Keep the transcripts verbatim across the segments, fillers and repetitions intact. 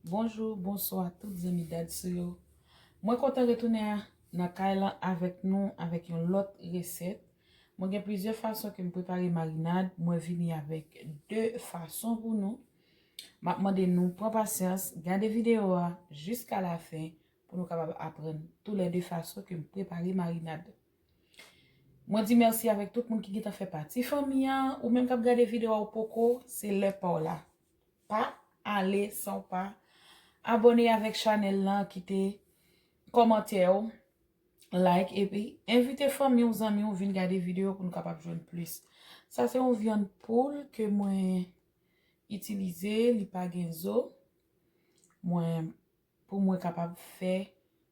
Bonjou, bonswa tout zanmi Dadso yo. Mwen kontan retounen nan kay lan avèk nou avèk yon lòt resèt. Mwen gen plizyè fason ke m prepare marinad. Mwen vini avèk de fason pou nou. M ap mande nou pran pasyans, gade videyo a jiska lafen pou nou kapab aprann toulède fason ke m prepare marinad. Mwen di mèsi avèk tout moun ki gentan fè pati fanmi an. Ou menm k ap gade videyo a ou poko, se lè pa w la. Pa ale san w pa abòne avèk chanèl lan, kite kòmantè w, like, epi envite fanmi w, zanmi w vin gade videyo pou nou kapab jwenn plis. Sa se yon vyann poul ke mwen itilize, li pa gen zo. Mwen, pou mwen kapab fè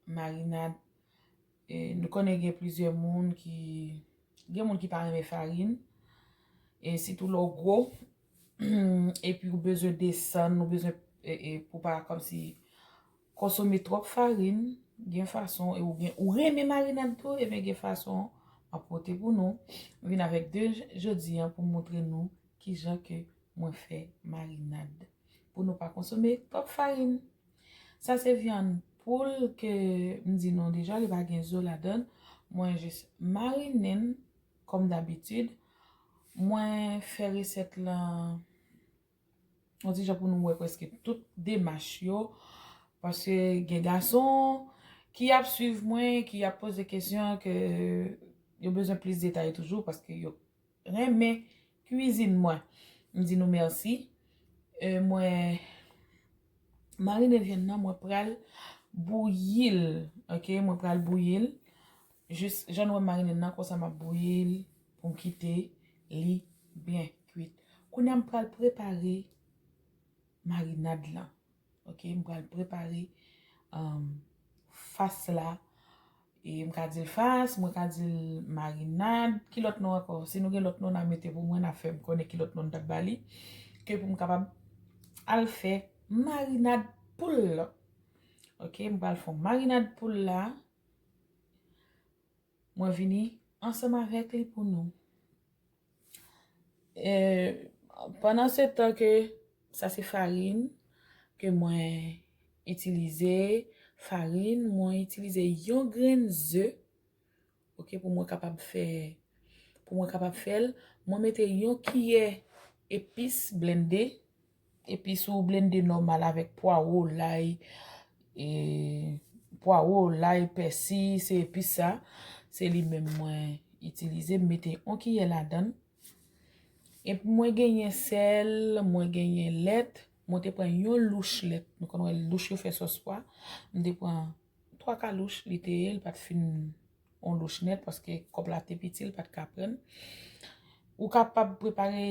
marinad. E, nou konnen gen plizyè moun ki, gen moun ki pa renmen farin. E sitou lè w gwo, epi ou bezwen desann, ou bezwen, e, e, pou pa kòmsi konsome twòp farin, gen fason, e ou gen, ou renmen marinad tou, ebyen gen fason m ap pote pou nou. M vin avèk de j-, jodi an pou montre nou kijan ke mwen fè marinad. Pou nou pa konsome twòp farin. Sa se vyann poul ke m di nou deja, li pa gen zo ladan l. Mwen jis marinen l kòm dabitid. Mwen fè resèt lan yon ti jan pou nou wè prèske tout demach yo. Paske gen gason ki ap swiv mwen, ki ap poze kesyon, ke yo bezwen plis detay toujou, paske yo renmen kwizin mwen. M di nou mèsi. E, mwen marinen vyann nan, mwen pral bouyi l. Ok, mwen pral bouyi l. Jis jan nou wè m marinen nan, konsa m ap bouyi l pou m kite li byen kwit. Kounye a m pral prepare marinad lan. Ok, m pral prepare, um, fas la. E m ka di l fas, mwen ka di l marinad. Ki lòt non ankò? Si nou gen lòt non, n a mete pou mwen, n a fè m konnen ki lòt non n t ap ba li. Ke pou m kapab al fè marinad poul la. Ok, m pral fè marinad poul la. Mwen vini ansanm avèk li pou nou. E, pandan se tan ke sa se farin ke mwen itilize, farin, mwen itilize yon grenn ze, ok, pou mwen kapab fè, pou mwen kapab fè l, mwen mete yon kiyè epis blende, epis ou blende nòmal avèk pwawo, lay, e, pwawo, lay, pèsi, se epis sa. Se li menm mwen itilize, m mete yon kiyè ladan l. Epi mwen genyen sèl, mwen genyen lèt, mwen te pran yon louch lèt. Nou konn wè louch yo fè sòs pwa. M te pran twa ka louch, li te ye, li pa t fin yon louch nèt, paske kòp la te piti, li pa t ka pran. Ou kapab prepare,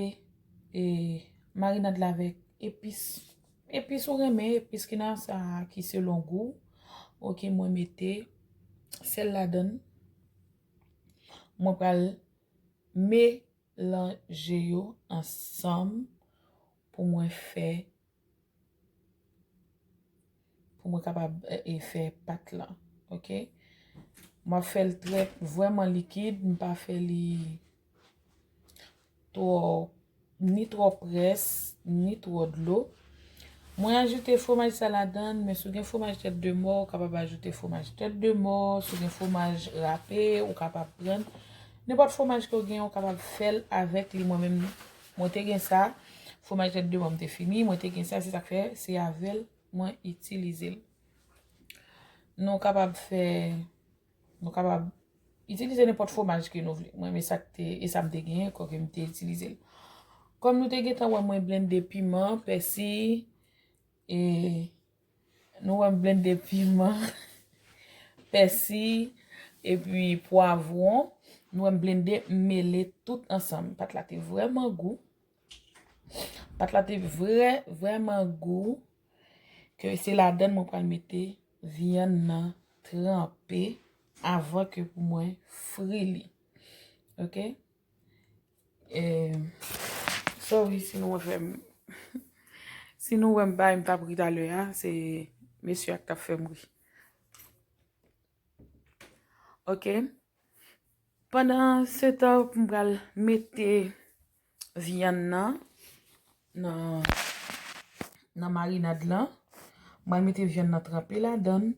e, marinad la avèk epis. Epis ou renmen, epis ki nan sa ki selon gou. Ok, mwen mete sèl ladan l. Mwen pral melanje yo ansanm pou mwen fè, pou mwen kapab, e, e, fè pat lan. Ok? M ap fè l trè, vrèman likid, m pa fè li twò, ni twò près, ni twò dlo. Mwen ajoute fwomaj sa ladan l, men si w gen fwomaj tèt de mò, ou kapab ajoute fwomaj tèt de mò, si w gen fwomaj rape, ou kapab pran. Nenpòt fwomaj ke w gen, ou kapab fè l avèk li. Mwen menm, mwen te gen sa, fwomaj tèt de mò m te fini, mwen te gen sa, se sa k fè, se avè l mwen itilize l. Nou kapab fè, nou kapab itilize nenpòt fwomaj ke nou vle. Mwen, men sa k te, e sa m te genyen, kwake m te itilize l. Kòm nou te gentan wè mwen blende piman, pèsi, e nou wè m blende piman, pèsi, epi pwavwon. Nou wè m blende, m mele tout ansanm. Pat la te vrèman gou. Pat la te vrè, vrèman gou. Ke se ladan l mwen pral mete vyann nan tranpe avan ke pou mwen fri li. Ok? E, sorry si nou wè fè m, si nou wè m bay m t ap ri talè a, se mesye a k t ap fè m ri. Ok? Pandan se tan, m pral mete vyann nan, nan, nan marinad lan. Mwen mete vyann nan tranpe ladan l.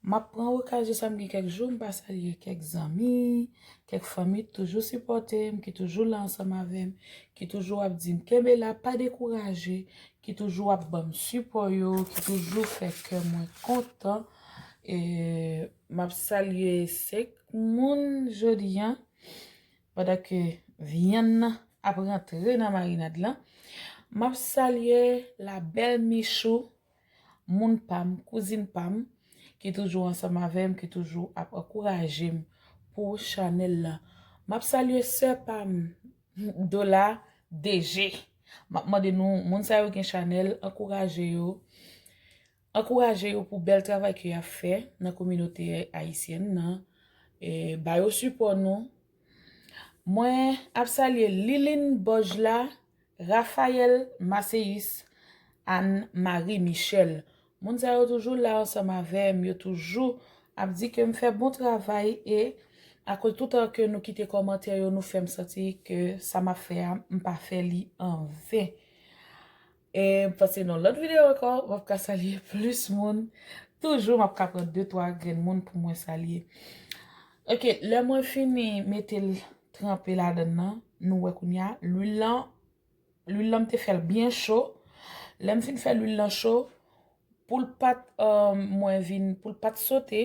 M ap pran okazyon sa m gen kèk jou, m pa salye kèk zanmi, kèk fanmi ki toujou sipòte m, ki toujou la ansanm avè m, ki toujou ap di m kenbe la, pa dekouraje, ki toujou ap ban m sipò yo, ki toujou fè kè mwen kontan. E m ap salye senk moun jodi a, pandan ke vyann nan ap rantre nan marinad lan. M ap salye la bèl Michou, moun pa m, kouzin pa m, ki toujou ansanm avè m, ki toujou ap ankouraje m pou chanèl lan. M ap salye sè pa m, Dola D G. M ap mande nou, moun sa yo gen chanèl, ankouraje yo. Ankouraje yo pou bèl travay ke y ap fè nan kominote ayisyèn nan. E, ba yo sipò nou. Mwen ap salye Liline Bojla, Raphaël Masseyus, Anne Marie Michel. Moun sa yo toujou la ansanm avè m, yo toujou ap di ke m fè bon travay e akoz toutan ke nou kite kòmantè yo, nou fè m santi ke sa m ap fè a, m pa fè li anven. E m panse nan lòt videyo ankò, m ap ka salye plis moun. Toujou, m ap ka pran de twa grenn moun pou mwen salye. Ok, lè mwen fini mete l tranpe ladan l nan, nou wè kounye a, lwil lan, lwil lan m te fè l byen cho. Lè m fin fè lwil lan cho, pou l pa t, euh, mwen vin, pou l pa t sote,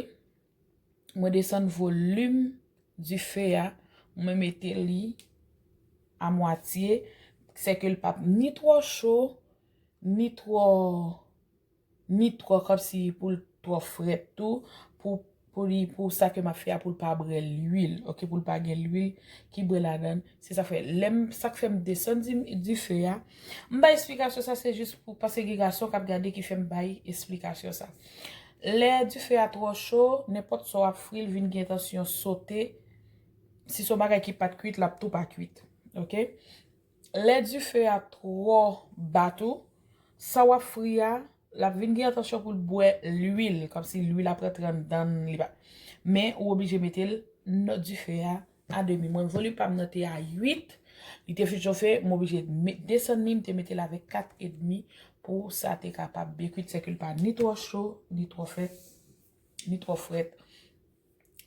mwen desann volim dife a, mwen mete li a mwatye, sèke l p ap ni twò cho, ni twò, ni twò kòmsi pou l twò frèt tou, pou, pou li, pou sa ke m ap fè a, pou l pa brè lwil, ok, pou l pa gen lwil ki brè ladan l. Se sa fè, lè m, sa k fè m desann di, dife a, m bay esplikasyon sa, se jis pou, paske gen gason k ap gade ki fè m bay esplikasyon sa. Lè dife a twò cho, nenpòt sa w ap fri, l vin gen entansyon sote. Si se yon bagay ki pa t kwit, l ap tou pa kwit. Ok? Lè dife a twò ba tou, sa w ap fri a, l ap vin gen entansyon pou l bwè lwil, kòmsi lwil ap rantre anndan l, li pa. Men, ou oblije mete l nan dife a a demi. Mwen, volim pa m nan te a uit, li te fin chofe, m oblije met, desann li, m te mete l avèk kat edmi pou sa te kapab byen kwit, sèke l pa ni twò cho, ni twò frèt, ni twò frèt.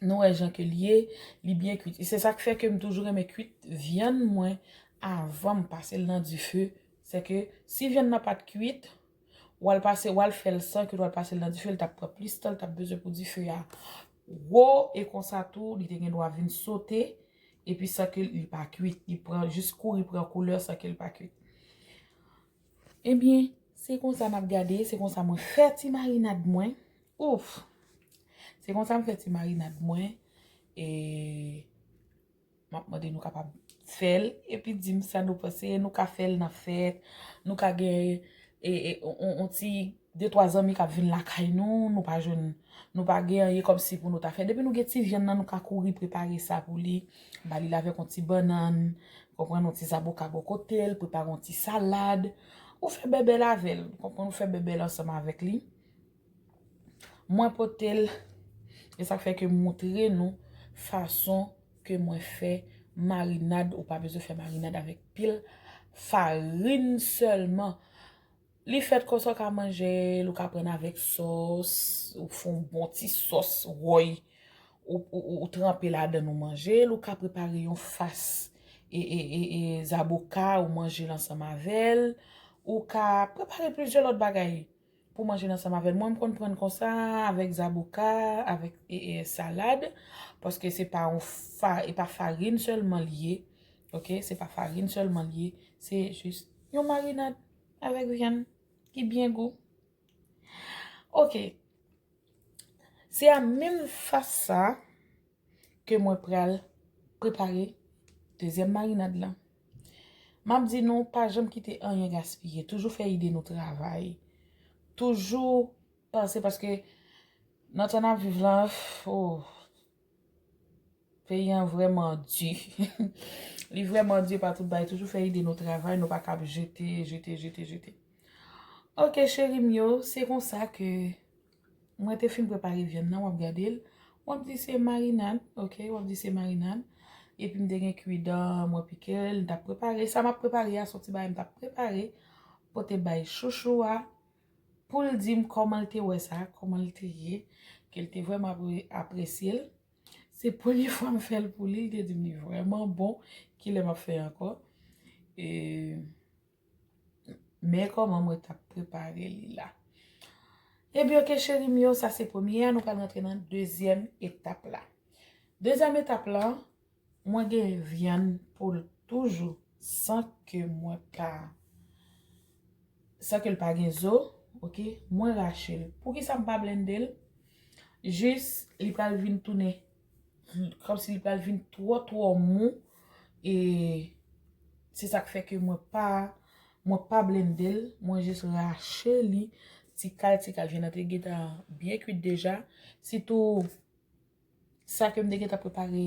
Nou wè jan ke l ye, li byen kwit. E se sa k fè ke m toujou renmen kwit vyann mwen avan m pase l nan dife. Sèke si vyann nan pa t kwit, w al pase, w al fè l san ke w al pase l nan dife, l t ap pran plis tan, l t ap bezwen pou dife a wo, e konsa tou, li te gen dwa vin sote, epi san ke li pa kwit. Li pran, jis kouri pran koulè san ke l pa kwit. Ebyen, se konsa n ap gade, se konsa mwen fè ti marinad mwen. Ouf! Se konsa m fè ti marinad mwen. E m ap mande nou kapab fè l, epi di m sa nou panse. Nou ka fè l nan fèt, nou ka gen, e, e, on, on, on ti de twa zanmi k ap vin lakay nou, nou pa jwenn, nou pa gen anyen kòmsi pou nou ta fè. Depi nou gen ti vyann nan, nou ka kouri prepare sa pou li, ba li l avèk on ti bannann, konprann, on ti zaboka bò kote l, prepare on ti salad. Ou fè bèbèl avè l, konprann, ou fè bèbèl ansanm avèk li. Mwen pote l, e sa k fè ke m montre nou fason ke mwen fè marinad. Ou pa bezwen fè marinad avèk pil farin sèlman. Li fèt konsa, w ka manje l, ou ka pran avèk sòs, ou fè yon bon ti sòs wòy, ou, ou, ou, ou tranpe ladan l, ou manje l, ou ka prepare yon fas e, e, e, e zaboka, ou manje l ansanm avè l, ou ka prepare plizyè lòt bagay pou manje l ansanm avè l. Mwen, m konn pran l konsa, avèk zaboka, avèk, e, e, salad, paske se pa yon fa, e pa farin sèlman li ye, ok? Se pa farin sèlman li ye, se jis yon marinad avèk vyann ki byen gou. Ok. Se a menm fas sa ke mwen pral prepare dezyèm marinad lan. M ap di nou, pa janm kite anyen gaspiye. Toujou fè ide nou travay. Toujou panse, paske nan tan n ap viv lan, oh, peyi an vrèman di. Li vrèman di pa tout bagay. Toujou fè ide nou travay, nou pa ka ap jete, jete, jete, jete. Ok, cheri m yo, se konsa ke mwen te fin prepare vyann nan, w ap gade l. W ap di se marinad, ok, w ap di se marinad. Epi m te gen kwidan, mwen pike l, m t ap prepare. Sa m ap prepare a, se yon ti bagay m t ap prepare pou te bay chouchou a. pou l di m kòman l te wè sa, kòman l te ye, ke l te vrèman apre- apresye l. Se premye fwa m fè l pou li, li te di m li vrèman bon, kilè m ap fè ankò. E, men kòman mwen t ap prepare li la. Ebyen, oke, cheri m yo, sa se premye a, nou pral rantre nan dezyèm etap la. Dezyèm etap la, mwen gen vyann pou l toujou, san ke mwen pa, san ke l pa gen zo, oke, mwen rache l. Poukisa m pa blende l? Jis, li pral vin tounen, kòmsi li pral vin twò, twò mou, e se sa k fè ke mwen pa, mwen pa blende l, mwen jis rache li, ti kal, ti kal, vyann nan te gentan byen kwit deja, sitou sa ke m te gentan prepare,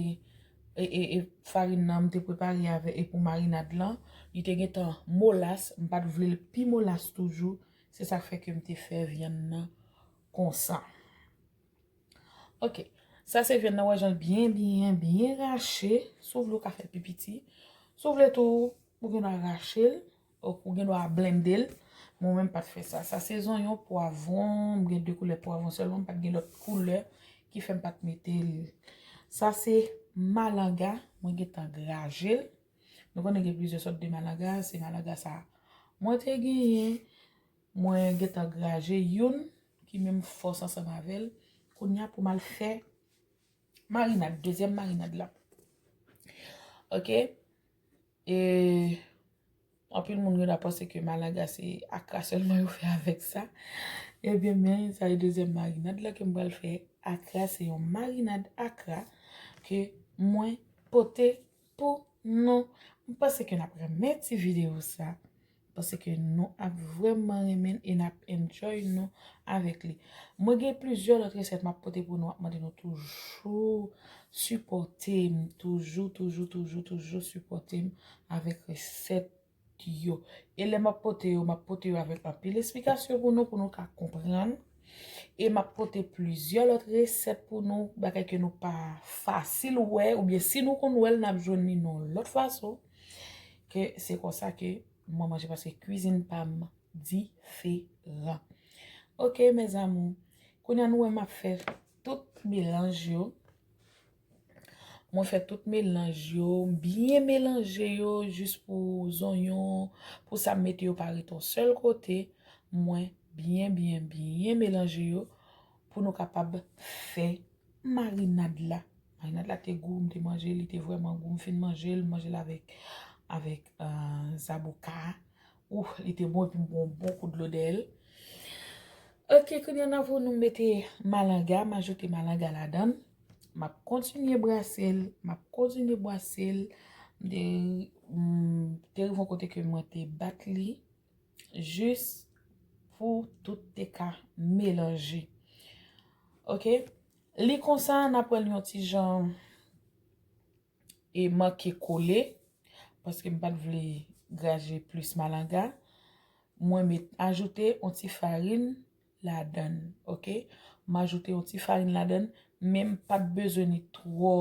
e, e, e farin nan m te prepare avè, e pou marinad lan, li te gentan molas, m pa t vle l pi molas toujou, se sa k fè ke m te fè vyann nan konsa. Oke, sa se vyann nan, wè jan l byen, byen, byen rache, si w vle w ka fè l pi piti, si w vle tou, ou gen dwa rache l, ou gen dwa blende l. Mwen menm pa t fè sa. Sa se zonyon, pwavwon, m gen de koulè pwavwon sèlman, m pa t gen lòt koulè ki fè m pa t mete l. Sa se malanga, mwen gentan graje l. Nou konnen gen plizyè sòt de malanga, se malanga sa mwen te genyen, mwen gentan graje youn ki menm fòs ansanm avè l. Kounye a pou m al fè marinad, dezyèm marinad la. Oke? E anpil moun gen dwa panse ke malanga se akra sèlman yo fè avèk sa. Ebyen, men sa e dezyèm marinad la ke m pral fè. Akra se yon marinad akra ke mwen pote pou nou. M panse ke n ap renmen ti videyo sa. M panse ke nou ap vrèman renmen l e n ap enjoy nou avèk li. Mwen gen plizyè lòt resèt m ap pote pou nou, ap mande nou toujou sipòte m, toujou, toujou, toujou, toujou sipòte m avèk resèt yo. E lè m ap pote yo, m ap pote yo avèk anpil esplikasyon pou nou, pou nou ka konprann. E m ap pote plizyè lòt resèt pou nou, bagay ke nou pa fasil wè, oubyen si nou konn wè l, n ap jwenn li nan yon lòt fason. Ke se konsa ke mwen manje, paske kwizin pa m diferan. Oke, mes amours. Kounye a nou wè m ap fè tout melanj yo. Mwen fè tout melanj yo, m byen melanje yo jis pou zonyon, pou sa m mete yo pa ret yon sèl kote. Mwen byen, byen, byen melanje yo pou nou kapab fè marinad la. Marinad la te gou, m te manje, li te vrèman gou. M fin manje l, m manje l avèk, avèk, euh, zaboka. Ou, li te bon, epi m pran yon bon kou dlo dèyè l. Oke, kounye a n ap pou nou mete malanga, m ajoute malanga ladan l. M ap kontinye brase l, m ap kontinye brase l. M te, m te rive yon kote ke mwen te bat li, jis pou tout te ka melanje. Oke? Li konsa, n ap wè l yon ti jan e manke kole, paske m pa t vle graje plis malanga. Mwen met, ajoute yon ti farin ladan l, oke? M ajoute yon ti farin ladan l, men m pa t bezwen li twò,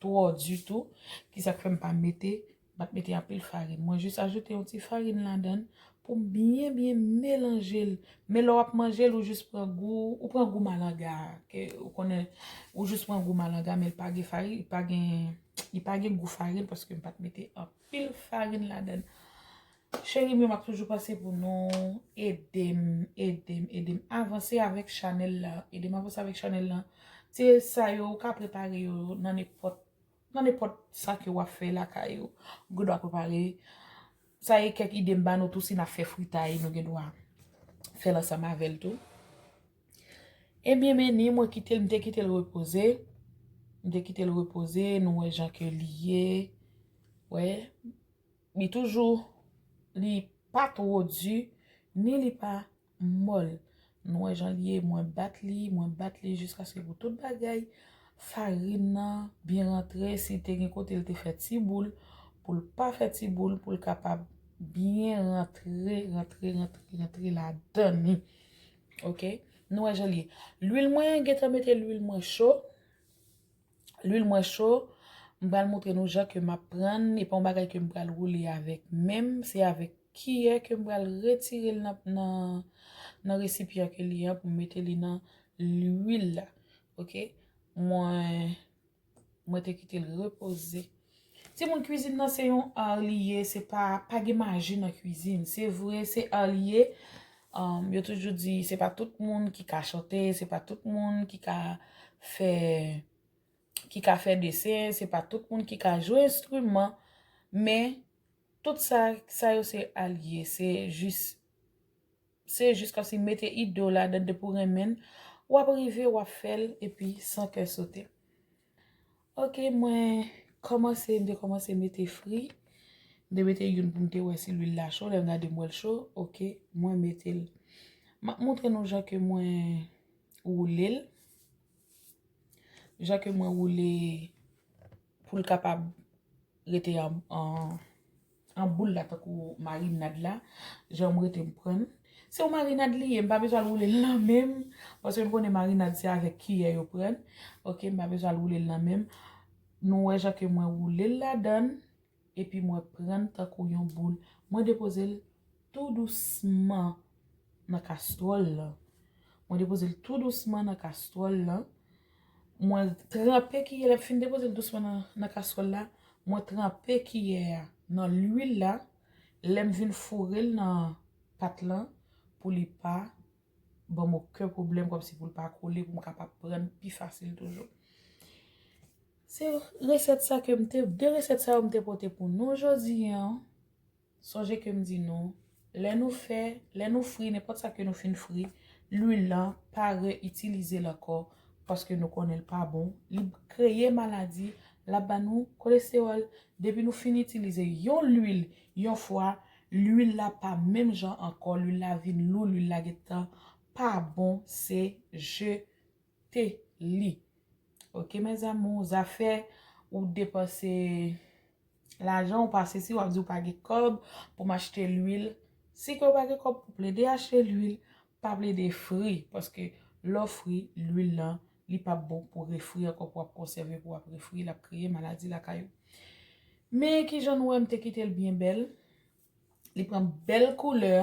twò ditou. Kisa k fè m pa mete, m pa t mete anpil farin. Mwen jis ajoute yon ti farin ladan l pou m byen, byen melanje l. Men lè w ap manje l, ou jis pran gou, ou pran gou malanga a. Ke ou konnen, ou jis pran gou malanga, men l pa gen farin, li pa gen, li pa gen gou farin paske m pa t mete anpil farin ladan l. Cheri m yo, m ap toujou panse pou nou. Ede m, ede m, ede m avanse avèk chanèl la. Ede m avanse avèk chanèl la. Ti resèt sa yo, ou ka prepare yo nan nenpòt, nan nenpòt sa ke w ap fè lakay ou. Ou gen dwa prepare. Sa e kèk ide m ba nou tou, si n ap fè fritay, nou gen dwa fè l ansanm avè l tou. Ebyen, men ni mwen kite l, m te kite l repoze. M te kite l repoze, nou wè jan ke li ye. Wè, li toujou, li pa twò di, ni li pa mòl. Nou wè jan li ye, mwen bat li, mwen bat li jiskaske pou tout bagay farin nan byen rantre. Si te gen kote l te fè ti boul, pou l pa fè ti boul, pou l kapab byen rantre, rantre, rantre, rantre ladan li. Oke? Nou wè jan li ye. Lwil mwen, gentan mete lwil mwen cho. Lwil mwen cho, m pral montre nou jan ke m ap pran l, e pa yon bagay ke m pral woule avèk men m, se avèk kiyè ke m pral retire l nan, nan, nan resipyan ke li an pou m mete li nan lwil la. Oke? Mwen, mwen te kite l repoze. Timoun, kwizin nan se yon ar li ye, se pa, pa gen maji nan kwizin. Se vre, se ar li ye. Um, yo toujou di, se pa tout moun ki ka chante, se pa tout moun ki ka fè, ki ka fè desen, se pa tout moun ki ka jwe enstriman, men tout sa, sa yo se ar li ye, se jis, se jis kòmsi mete ide w ladan depi w renmen l, w ap rive, w ap fè l, epi san kè sote. Oke, mwen kòmanse, m te kòmanse mete fri. M te mete youn pou m te wè si lwil la cho, lè m gade m wè l cho, oke, mwen mete l. M ap montre nou jan ke mwen woule l. Jan ke mwen woule pou l kapab rete an, an, an boul la tankou marinad la. Jan m rete m pran l. Se yon marinad li ye, m pa bezwen al woule l nan men m, paske m konnen marinad se avèk kiyè yo pran l. Oke, m pa bezwen al woule l nan men m. Nou wè jan ke mwen woule l ladan l, epi mwen pran l tankou yon boul. Mwen depoze l tou dousman nan kastwòl lan. Mwen depoze l tou dousman nan kastwòl lan. Mwen tranpe kiyè, lè m fin depoze l dousman nan, nan kastwòl la, mwen tranpe kiyè a nan lwil la. Lè m vin foure l nan pat lan pou li pa ban m okenn pwoblèm, kòmsi pou l pa kole, pou m kapab pran l pi fasil toujou. Se resèt sa ke m te, de resèt sa yo m te pote pou nou jodi an. Sonje ke m di nou, lè nou fè, lè nou fri nenpòt sa ke nou fin fri, lwil lan pa reitilize l ankò, paske nou konnen l pa bon. Li kreye maladi, l ap ba nou kolestewòl. Depi nou fin itilize yon lwil yon fwa, lwil la pa menm jan ankò, lwil la vin lou, lwil la gentan pa bon, se jete li. Oke, mes amours, zafè ou depanse lajan ou pa sesi, w ap di w pa gen kòb pou m achte lwil. Si ke w pa gen kòb pou plede achte lwil, pa plede fri, paske lè w fri, lwil lan, li p ap bon pou refri ankò, pou w ap konsève, pou w ap refri, l ap kreye maladi lakay ou. Men kijan nou wè m te kite l byen bèl, li pran bèl koulè,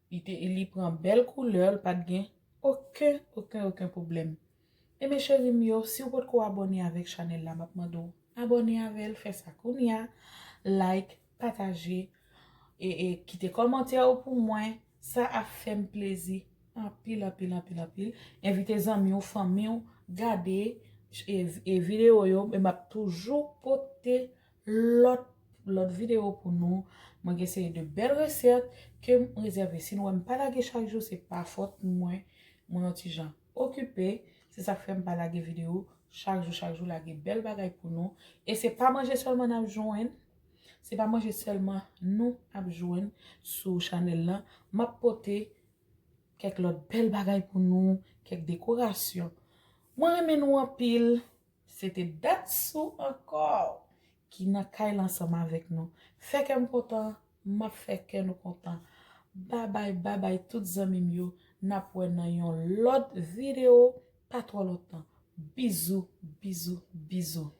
li te, li pran bèl koulè, li pa t gen okenn, okenn, okenn pwoblèm. E mes chéris m yo, si w potko abòne avèk chanèl la, m ap mande w abòne avè l, fè sa kounye a, like, pataje, e, e kite kòmantè ou pou mwen, sa ap fè m plezi anpil, anpil, anpil, anpil. Envite zanmi w, fanmi w, gade, e, e videyo yo, e m ap toujou pote lòt, lòt videyo pou nou. Mwen gen seri de bèl resèt ke m rezève. Si nou wè m pa lage chak jou, se pa fòt mwen. Mwen yon ti jan okipe. Se sa k fè m pa lage videyo chak jou, chak jou, lage bèl bagay pou nou. E se pa manje sèlman n ap jwenn. Se pa manje sèlman nou ap jwenn sou chanèl lan. M ap pote kèk lòt bèl bagay pou nou, kèk dekorasyon. Mwen renmen nou anpil. Se te Datsou ankò ki nan kay la ansanm avèk nou. Fè kè m kontan, m ap fè kè nou kontan. Babay, babay tout zanmi m yo. N ap wè nan yon lòt videyo pa twò lontan. Bizou, bizou, bizou.